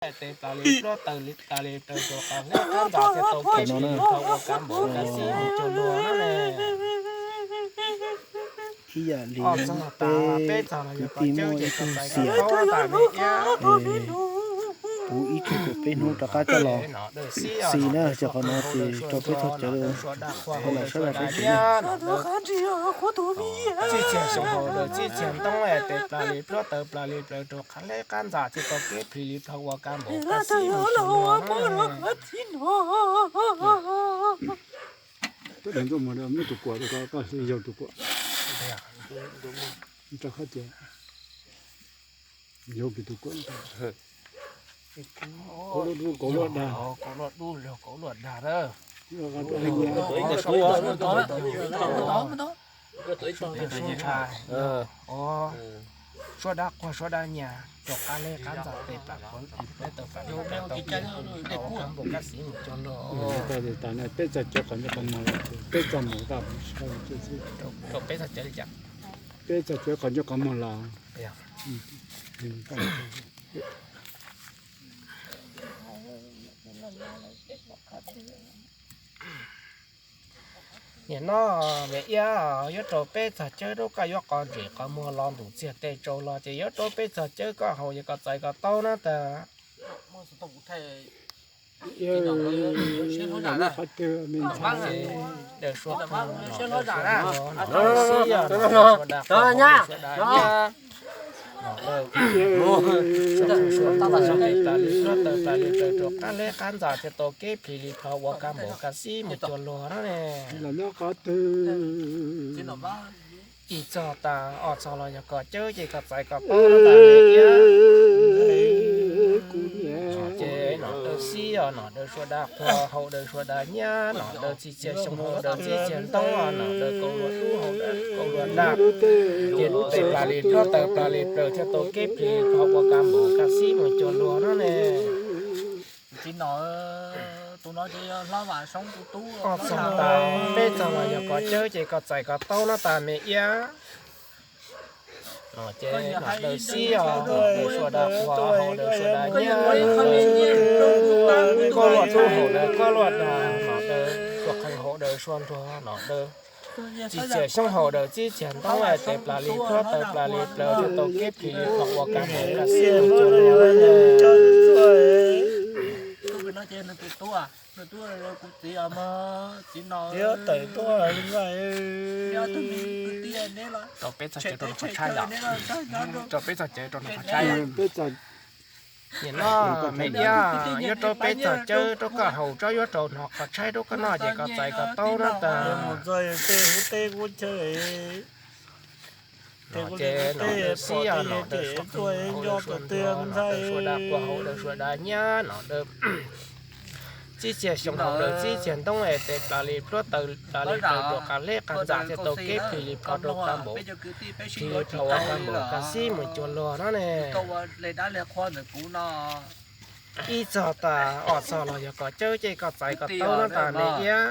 tes plas li plab taw li tas li plaws rau qab hleb qab ntxa thiaj tau kev no na. Ib yam li peb kwv tij muaj ib tug xiam, puv ib tsug kaum peb hnub rov qab coj los xis na, ces qhov no ces rau peb txog cawv, los sab laj sab xis na. Txij txiag xyoo hauv daws txij txiag ntoo tes plas li plab taw plas li plaws rau qab hleb qab ntxa thiaj tau kev plis li plhaw ua kab npaum kab xib mus xyoo no. Tus kuam, koj yog tus kuam, rov qab tias yog tus kuam, kaus luaj dub, kaus luaj dag, kaus luaj dub, kaus luaj dag. Suab dab quag suab dab nyiag rau qab hleb qab ntxa tes plas li plab taw plas li plaws tau kev plis li plhaw ua kab npaum kab xib mus xyoo no. Peb txog cawv qhov ncauj qhov muag los, peb txog mus tau, rau peb txog cawv li cas? Peb txog cawv qhov ncauj qhov muag los. Nim no me iab, yuav rau peb txog cawv rau koj yuav qhov ntsej qhov muag los ntus txiag tes tsaus los ces yuav rau peb txog cawv koj haus ces koj txais koj taub na tas. Daws sua, daws sua, daws sua, daws sua, daws sua, sua tas li sua tas li plaws rau qab hleb qab ntxa thiaj tau kev plis li plhaw ua kab npaum kab xib mus xyoo luag na ne. Ib txog tas ob txog los yog koj cawv ces koj txais koj taub tas. Ces nom daws xib os, nom daws sua dab quag haus daws sua dab nyiab, nom daws txij txiag xyoo haus daws txij txiag ntoo, nom daws kaus luaj dub haus daws kaus luaj dag. Ces lub tes plas li plab taw plas li plaws thiaj tau kev plis li plhaw ua kab npaum kab xib mus xyoo luag na ne. Txiv nom, tus no ces yog hlob Vam Soob tus tub. Ob txog tas peb txog los yog koj cawv ces koj txais koj taub na tas me iab. Ces nom daws xib os, nom daws sua dab quag haus daws sua dab nyiab, kaus luaj dub haus daws kaus luaj dag, nom daws sua qees haus daws sua nruag, nom daws txij txiag xyoo haus daws txij txiag ntoo, tes plas li plab taw plas li plaws thiaj tau kev plis li plhaw ua kab npaum kab xib mus xyoo luag. Rau peb txog cawv rau qhov tshaib yom. Rau peb txog cawv rau qhov tshaib yom. Nim no me iab, yuav rau peb txog cawv rau koj haus, tsob yuav rau hnov qhov tshaib rau koj noj ces koj txais koj taub na tas. Ces nom daws xib os, nom daws sua qees haus daws sua dab quag haus daws sua dab nyiab, nom daws txij txiag xyoo haus daws txij txiag ntoo, tes plas li plab taw plas li plaws rau qab hleb qab ntxa thiaj tau kev plis li plhaw rau kab npaum, plis li plhaw ua kab npaum kab xib mus xyoo luag na ne. Ib txog tas ob txog los yog koj cawv ces koj txais koj taub na tas me iab.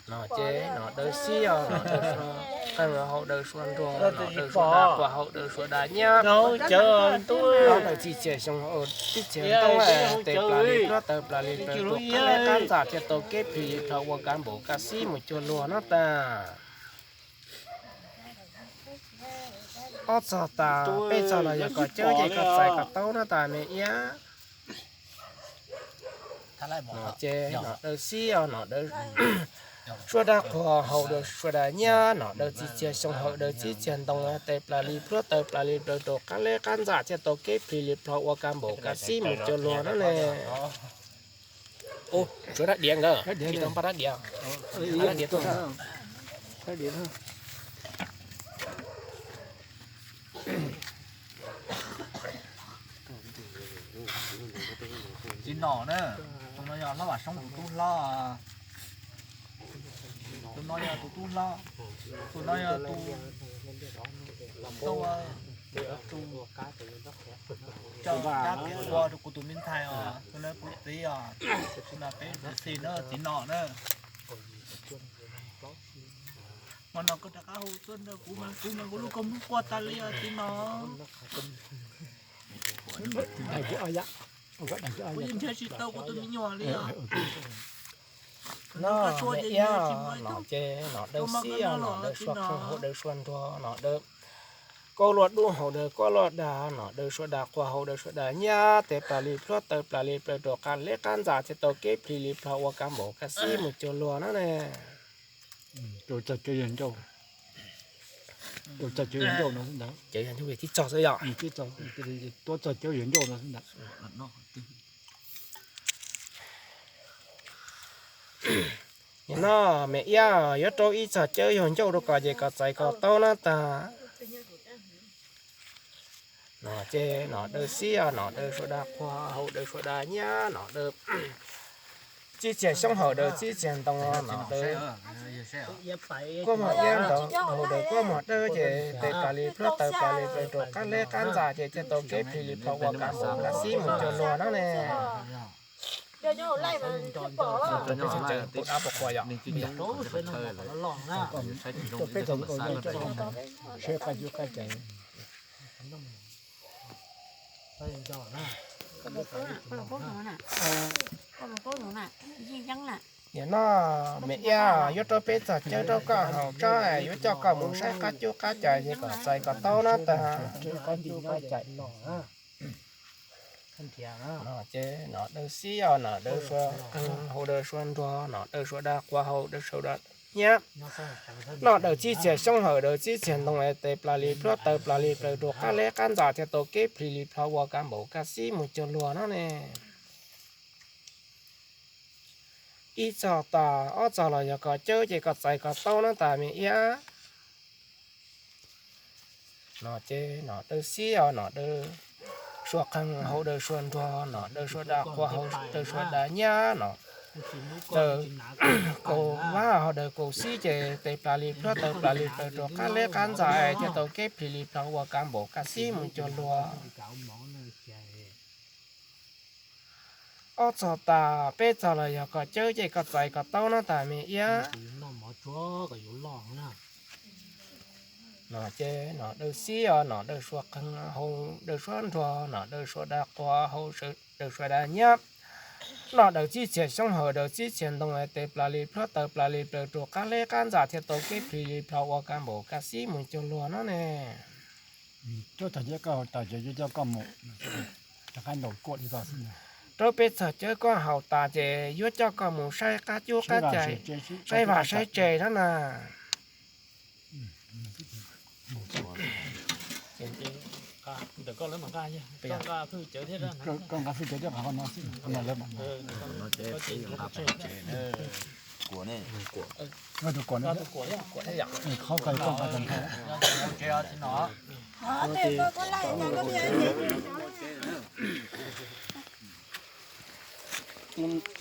Ces nom daws xib os, nom daws sua qees haus daws sua nruag, nom daws sua dab quag haus daws sua dab nyiab, nom daws txij txiag xyoo haus txij txiag ntoo, tes plas li plab taw plas li plaws rau qab hleb qab ntxa thiaj tau kev plis li plhaw ua kab npaum kab xib mus xyoo luag na tas. Ob txog tas peb txog los yog koj cawv ces koj txais koj taub na tas me iab. Ces nom daws xib os, nom daws sua dab quag haus daws sua dab nyiab, nom daws txij txiag xyoo haus daws txij txiag ntoo, tes plas li plab taw plas li plaws rau qab hleb qab ntxa thiaj tau kev plis li plhaw ua kab npaum kab xib mus xyoo luag na ne. Ub, tshuav rab diav nkawd, tsis tau npaj rab diav. Npaj rab diav tuaj. Txiv nom na, tus no yog hlob Vam Soob tus tub hlob. Tus no yog tus tub hlob, tus no yog tus, tus, tus coj kab kev ua rau kuv tus me ntxhais os, tus no kuv txiv os. Tus no peb txiv xis na, txiv nom na. Hmo no koj rov qab hu tuaj nrog kuv mas kuv mas kuv lub kua muag quaj tas li os txiv nom. Kuv yeej nrhiav tsis tau kuv tus me nyuam li os. No, iab, no ces nom daw xib os, nom daw sua qeeg hauv daw sua nruag, nom daw kaub luaj dub hauv daw kuab luaj dag, nom daw sua dag quas hauv daw sua dag nyab, tes plas li plhuab taw plas li plaws rau qab leb qab ntxa thiaj tau kev plhis li plho ua kab npaum kab xib mus cuag luag na ne. Tus txog cawv yawg ncauj, tus txog cawv yawg ncauj no xwb ntag. Cawv yawg ncauj tib txog xwb yom. Tib txog, tuab txog cawv yawg ncauj no xwb ntag. Nim no me iab yuav rau ib txog cawv yawg ncauj rau kom ces kom txais kom tau na tag. No ces nom daw xib os, nom daw sua dag quas hauv daw sua dag nyab, nom daw txib txiag xyoob hawm daw txib txiag ntoo, nom daw kuab mog iab ntawd hauv daw kuab mog dawb ces tes plas li plhuab taw plas li plaws rau qab leb qab ntxa ces thiaj tau kev plhis li plho ua kab npaum kab xib mus cuag luag na ne. Nim no me iab yuav rau peb txog cawv rau koj haus tsab, yuav coj koj mus saib qab cub qab cais ces kom txais kom tau na tag. No ces nom daw xib os, nom daw sua qeeg hauv daw sua nruag, nom daw sua dag quas hauv daw sua dag nyab, nom daw txib txiag xyoob hawm daw txib txiag ntoo es tes plas li plhuab taw plas li plaws rau qab leb qab ntxa thiaj tau kev plhis li plho ua kab npaum kab xib mus cuag luag no ne. Ib txog tas ob txog los yog kom cawb ces kom txais kom tau na tas me iab. No ces nom daw xib os, nom daw sua qeeg hauv daw sua nruag, nom daw sua dag quas hauv daw sua dag nyab, nom daw kaus vab hauv daw kaus xib ces tes plas li plhuab taw plas li plaws rau qab leb qab ntxa thiaj tau kev plhis li plho ua kab npaum kab xib mus cuag luag. Ob txog tas peb txog los yog kom cawb ces kom txais kom tau na tas me iab. No ces nom daw xib os, nom daw sua qeeg hauv daw sua nruag, nom daw sua dag quas hauv daw sua dag nyab, nom daw txib txiag xyoob hawm daw txib txiag ntoo tes plas li plhuab taw plas li plaws rau qab leb qab ntxa thiaj tau kev plhis li plho ua kab npaum kab xib mus cuag luag no ne. Rau peb txog cawv koj haus tas ces yuav coj koj mus saib qab cub qab cais, saib vaj saib tsev no na.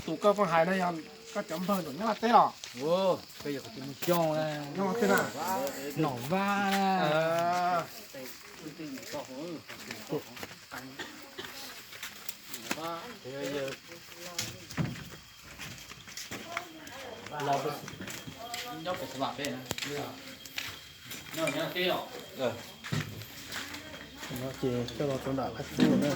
Tus koj pheej hais no yog koj cov npawg nyob teb os? Nyob teb na? Nom Vab. No ces coj los rau nram qab cub na.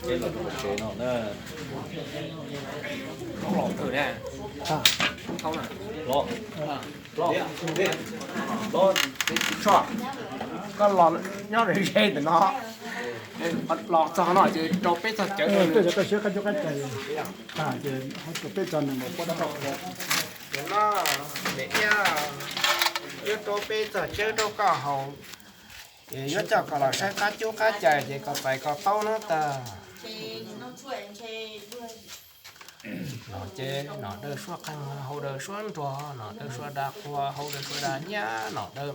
Ces los rau tsev no na. Los, los, los, los, koj los nyob ze ntawm no, los txog no ces rau peb txog cawv, peb txog koj saib qab cub qab cais tag ces rau peb txog nws mus pab dab rau. Ces no, niam iab, yuav rau peb txog cawv rau koj haus, ces yuav coj koj los saib qab cub qab cais ces koj pais koj taub no tag. No ces nom daw suab qeeg, hau daw suab nruag, nom daw suab da qhua, hau daw suab da nyab, nom daw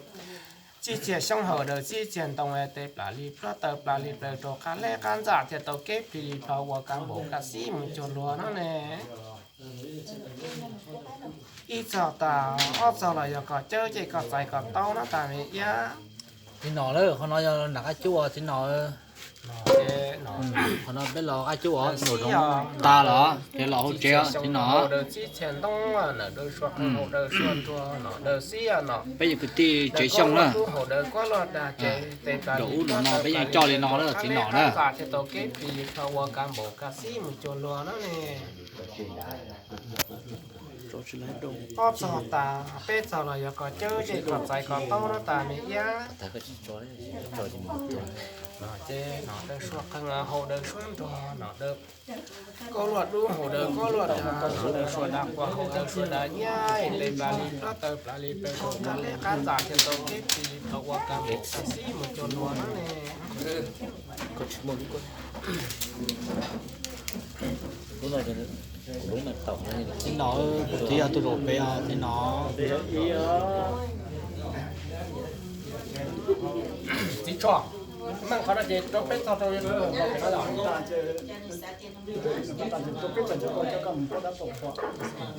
txij txiag xyoob, hau daw txij txiag ntoo, tes plam li plhuab taw plam li plaws rau qab leb qab ntxa thiaj tau kev plig li plho ua kab npaum kab xib mus cuag luag no ne. Ib txog tas ob txog los yog koj cawb ces koj txais koj taub no tas me iab. Txiv nom, qhov no yog nram qab cub txiv nom. Ces qhov no peb los qab cub os, nraum zoov tas los ces los hauv tsev os, ces no. Daws txib txhia ntoo, daws sua qeej, haus daws sua nruas, daws xib no. Peb yog kwv tij tsev Xyooj na. Haus daws kuab luaj dag ces tes nraum ub no peb yeej coj li no na, ces no na. Thiaj tau kev plig rho ua ka npaum ka xib mus cuag luag na ne. Ob txog tas, peb txog los yog koj cawb ces koj txais koj taub no tas me iab. Ces no daws sua qeej, haus daws sua nruas, no daws kuab luaj dub, haus daws kuab luaj dag, no daws sua dag quas, haus daws sua dag nyab, tes plas li plaub taw plas li plaws rau qab leb qab ntxa thiaj tau kev plig rho ua ka npaum ka xib mus cuag luag na ne. Txiv no, kuv txiv yog tus zaum pem os, txiv no. Txiv tsho, meej qhov no ces rau peb txog rau.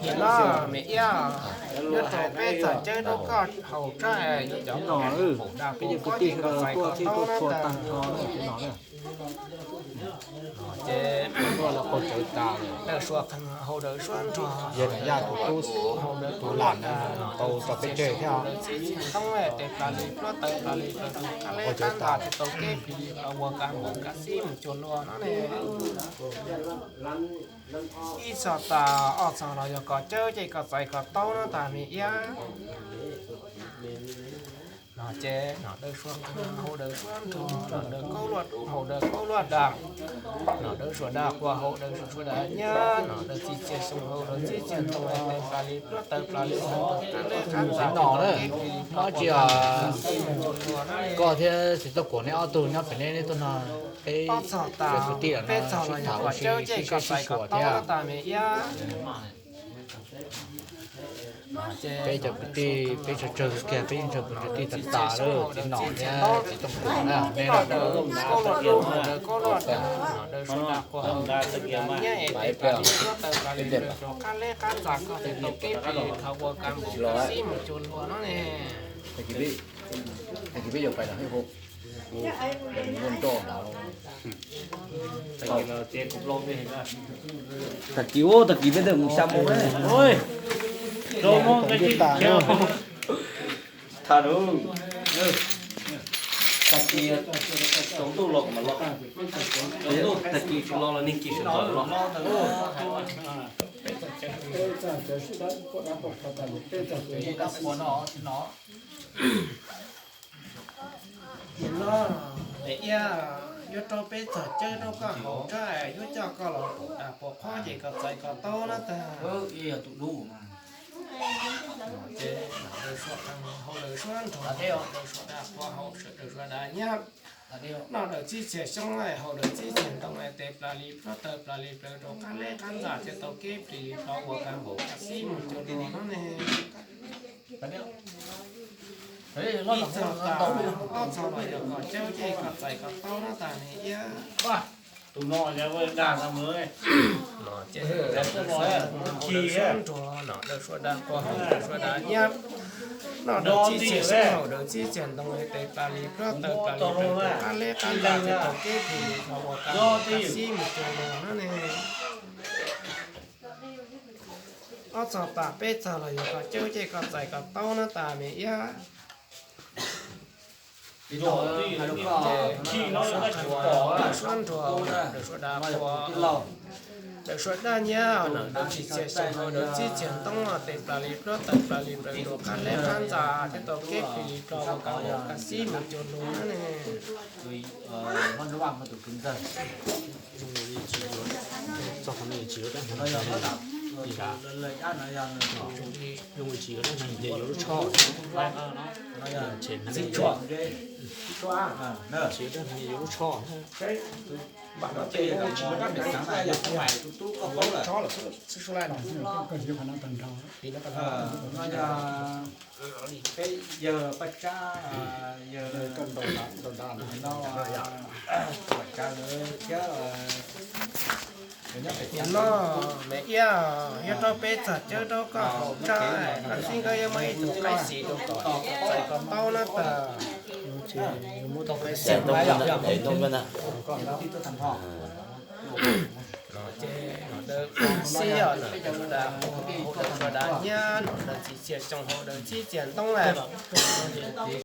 Niam no, me iab, yuav rau peb txog cawb rau koj haus tsaib, yuav cov no, peb cov kwv tij sawv daws tuaj thiab tuaj txhua tag nrho na, txiv no na. Ces daws sua qeej, haus daws sua nruas, yog yaj tus tub, haus daws tus lam na, tau tso peb tseg thiab. Daws txib txhia ntoo, tes plas li plaub taw plas li plaws rau qab leb qab ntxa thiaj tau kev plig rho ua ka npaum ka xib mus cuag luag no ne. Ib txog tas, ob txog los yog koj cawb ces koj txais koj taub no tas me iab. No ces no daws sua qeej, haus daws sua nruas, no daws kuab luaj dub, haus daws kuab luaj dag, no daws sua dag quas, haus daws sua dag nyab, no daws txib txhia xyoo, haus daws txib txhia ntoo, tes plas li plaub taw plas li plaws rau qab leb qab ntxa thiaj tau kev plig rho ua ka npaum ka xib mus cuag luag no ne. Koj thiab txiv Txooj Kuam neb ob tug nyob pem, neb neb tuaj no, peb cov kwv tij los no sib tham ua si sib saib sib xyuas thiab. Peb cov kwv tij peb tsawg tsawg kiag, peb yeej ntshaw kwv ntshaw tij tag tas lawm, txiv nom thiab txiv Txooj Kuam na, neb los. Tag kis peb yuav pais los hib hu, hu nroj. Tag kis, tag kis peb twb mus xya moo na. Thaum tag kis tsaus ntuj los kuv mam los, tsaus ntuj tag kis tsis los los niag kis sawv ntxov los. Niam no, me iab, yuav rau peb txog cawb rau koj haus tsaib, yuav coj koj los pum dag pua qhob ces koj txais koj taub na tag. Ces daws sua qeej, haus daws sua nruas, daws sua dag quas, haus daws sua dag nyab, no daws txib txhia xyoo, haus daws txib txhia ntoo, tes plas li plaub taw plas li plaws rau qab leb qab ntxa thiaj tau kev plig rho ua ka npaum ka xib mus cuag luag no ne. Ib txog tas, ob txog los yog koj cawb ces koj txais koj taub na tag me iab. Tus no dag no, haus daws sua nruas, no daws sua dag quas, haus daws sua dag nyab, no daws txib txhia xyoo, haus daws txib txhia ntoo, tes plas li plaub taw plas li plaws rau qab leb qab ntxa thiaj tau kev plig rho ua ka npaum ka xib mus cuag luag no ne. Ob txog tas, peb txog los yog koj cawb ces koj txais koj taub na tag me iab. Daws sua nruas, daws sua dag quas, daws sua dag nyab, no daws txib txhia xyoo, haus daws txib txhia ntoo, tes plas li plaub taw plas li plaws rau qab leb qab ntxa thiaj tau kev plig rho ua ka npaum ka xib mus cuag luag no ne. Peb yawg Paj Tsab, yawg no, Paj Tsab lawv thiab. Niam no, me iab, yuav rau peb txog cawb rau koj haus tsaib, koj txib koj yuav muaj ib tug qaib xis rau koj txais koj taub na tag. Ces ntoo na, ntoo na. Ces no dav xib os, no dav hauv dav dav nyab, no dav txiv txiag xyoo, hauv dav txib txiag ntoo na.